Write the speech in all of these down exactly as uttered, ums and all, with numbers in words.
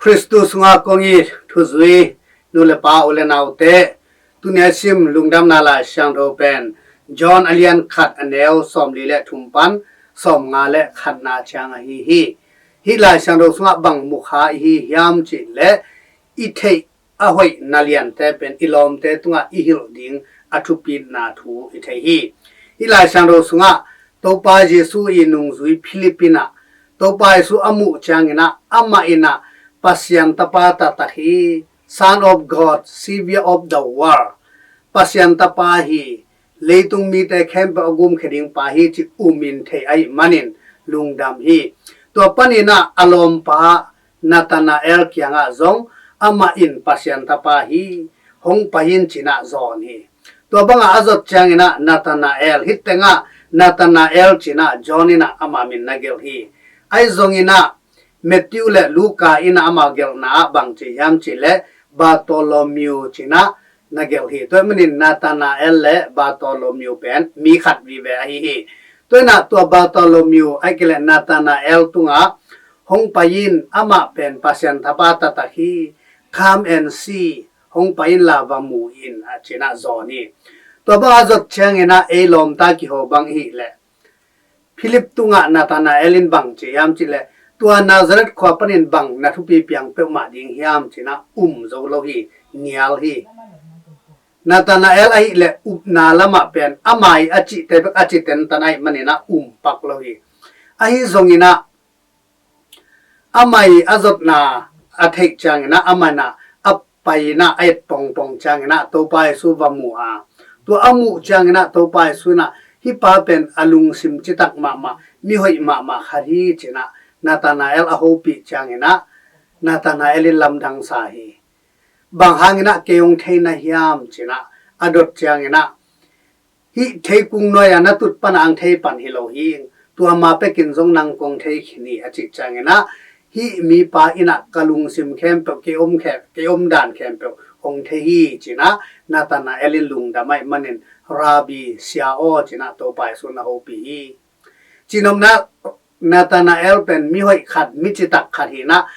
Khristu sungah kong it thuzui nu le pa, u le naute, tuni a sim lungdamna Lai Siangtho pen John a lian khat, a neu sawmli le thum pan sawmnga le khatna ciang ahi hi. Hih Lai Siangtho sungah bang mukha i hi hiam cih leh, i theih a hoihna liante pen i lawmte tungah i hilh ding a thupitna thu i thei hi. Hih Lai Siangtho sungah Topa Jesu i nungzui Philip in ah, Topa Jesu a muh ciangin ah, amah in ah Pasian Tapa taktak hi, Son of God, Savior of the world, Pasian Tapa hi, leitung mite khempeuh a gumkhia ding pa hi cih um in thei ahih manin lungdam hi. Tua panin ah a lawmpa Nathanael kiangah zong amah in Pasian Tapa hi, hong pai in ci-in ah zawn hi. Tua bangah a zot ciangin ah Nathanael, hih tengah Nathanael ci-in ah John in ah ama min na gelh hi. Ahi zongin ah Matthew le Luka in ah ama gelhna ah bang ci hiam cih leh, Bartholomew ci-in ah na gelh hi. Tua ahih manin Nathanael le Bartholomew pen mi khat vive ahi hi. Tua in ah tua Bartholomew ahih kei leh Nathanael tungah hong pai in, amah pen Pasian Tapa taktak hi, come and see, hong pai inla va mu in, a ci-in ah zawn hi. Tua bangah a zot ciangin ah ei lawmta kiho bang i hih leh, Philip tungah Nathanael in bang ci hiam cih leh, tua Nazareth khua panin bang na thupi piang peuhmah ding hiam ci-in ah um zo lo hi, nial hi. Nathanael ahih leh upna lamah pen amah i a cihte bek a ci tentan ahih manin ah um pak lo hi. Ahi zongin ah amah i a zotna a theih ciangin ah, amah in ah a pai in ah a et pongpong ciangin ah Topa Jesu va mu a, tua a muh ciangin ah Topa Jesu in ah, hih pa pen a lungsim citak mahmah, mi hoih mahmah khat hi ci-in ah Nathanael a hopih ciangin ah Nathanael in lamdang sa hi. Bang hangin ah kei hong thei na hiam ci-in ah a dot ciangin ah, hih theikung nuai-a na tut pan a hong thei pan hi lo hi. Tua ma pekin zong nang kong thei khin hi, a cih ciangin ah, hih mipa in ah ka lungsim khempeuh, kei om khe-, kei omdan khempeuh hong thei hi ci-in ah Nathanael in lungdam ahih manin, Rabbi, Sia aw, ci-in ah Topa Jesu in a hopih hi. Cihnopna, Nathanael pen mi hoih khat, mi citak khat hi-in ah,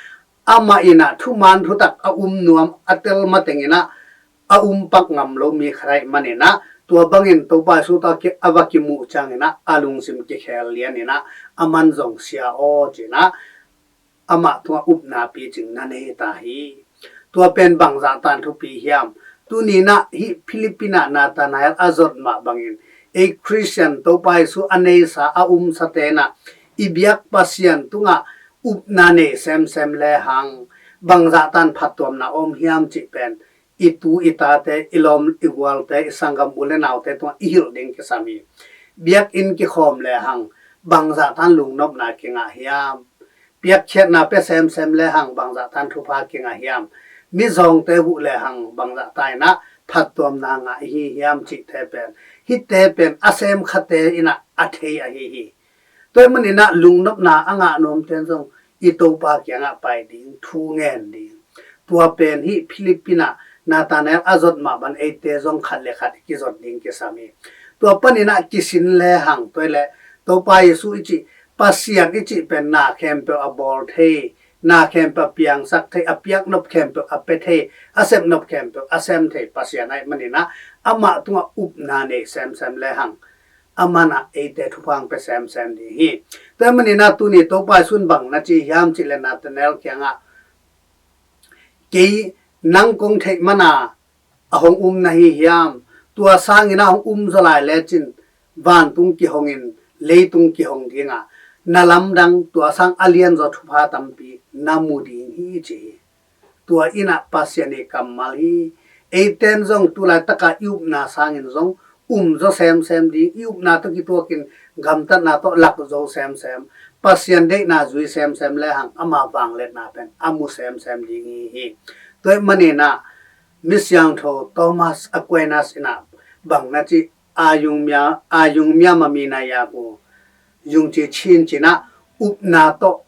amah in ah thuman thutak a um nuam, a tel matengin ah a um pak ngam lo mi khat ahih manin ah, tua bangin Topa Jesu tawh a va kimuh ciangin ah a lungsim kikhel lianin ah, aman zong, Sia aw, ci-in ah amah tungah upna picing na nei ta hi. Tua pen bangzah tan thupi hiam? Tuni in ah hih Philip in ah Nathanael a zot mah bangin, ei Khristian, Topa Jesu a neisa, a umsate in ah i biak Pasian tungah upna nei semsem lehang, bangzah tan phattuamna om hiam cih pen i tu i tate, i lawm i gualte, i sanggam u le naute tungah i hilh ding kisam hi. Biakinn kikhawm lehang bangzah tan lungnopna kingah hiam? Piakkhiatna pia semsem lehang bangzah tan thupha kingah hiam? Mizawngte huh lehang bangzah tan in ah phattuamna ngah i hi hiam cihte pen, hihte pen a semkhate in ah a thei ahi hi. Tua ahih manin ah lungnopna a ngah nuamte in zong i Topa kiangah pai ding, thu ngen ding. Tua pen hih Philip in ah Nathanael a zot mah bang eite zong khat le khat i kizot ding kisam hi. Tua panin ah kisin lehang, tua ahih leh Topa Jesu i cih, Pasian i cih pen na khempeuh a bawl thei, na khempeuh a piangsak thei, a piak nop khempeuh a pia thei, a sep nop khempeuh a sem thei Pasian ahih manin ah, amah tungah upna nei semsem lehang, aman ah eite thupha hong pia semsem ding hi. Tua ahih manin ah tuni Topa Jesu in bang na ci hiam cih leh Nathanael kiangah, kei nang kong theih man a a hong um na hi hiam? Tua sangin ah hong um zaw lai lecin vantung kihongin, leitung kihong ding a, na lamdang, tua sang a lianzaw thupha tampi na mu ding hi, ci hi. Tua in ah Pasian i kammal hi. Eite in zong tu laitakah i upna sangin zong um zaw semsem ding, i upna tawh kituakin gamtatna tawh lak zo semsem, Pasian deihna zui semsem lehang ama vangliatna pen a mu semsem ding hi hi. Tua ahih manin ah Misiangtho Thomas Aquinas in ah bang na ci, ayung mya, ayung mya mamina yaku, yung ci chin, ci-in ah upna tawh,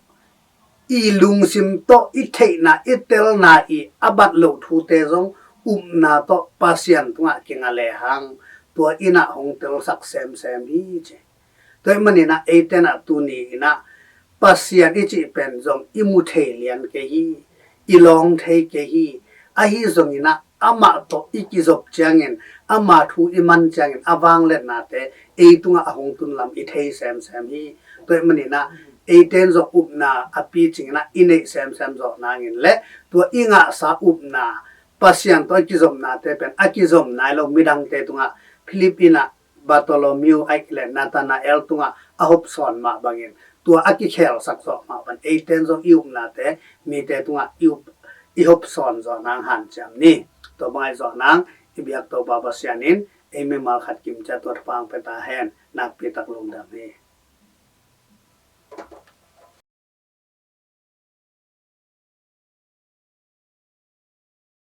i lungsim tawh, i theihna, i telna, i a bat loh thute zong upna tawh Pasian tungah kingah lehang, tua in ah hong telsak semsem hi, ci. Tua ahih manin ah eite in ah tuni in ah Pasian i cih pen zong i mu thei lian kei hi. i lawng thei kei hi. Ahi zongin ah amah tawh i kizop ciangin, ama thu i man ciangin a vangliatnate ei tungah a hong tun lam i thei semsem hi. Tua ahih manin ah eite in zong upna a picingin ah i neih semsem zawh nangin le tua i ngahsa upna, Pasian tawh a kizopnate pen a kizop nai lo midangte tungah Philip in ah Bartholomew ahih kei leh Nathanael tungah a hopsawn mah bangin, tua a kikhelsak zawh mah bangin eite in zong i upnate mite tungah i up, i hopsawn zawh nang hanciam ni. Tua bang ahi zawh nang i biak Topa Pasian in ei mimal khat kim ciat tua thupha hong pia ta hen. Nakpi tak lungdam hi.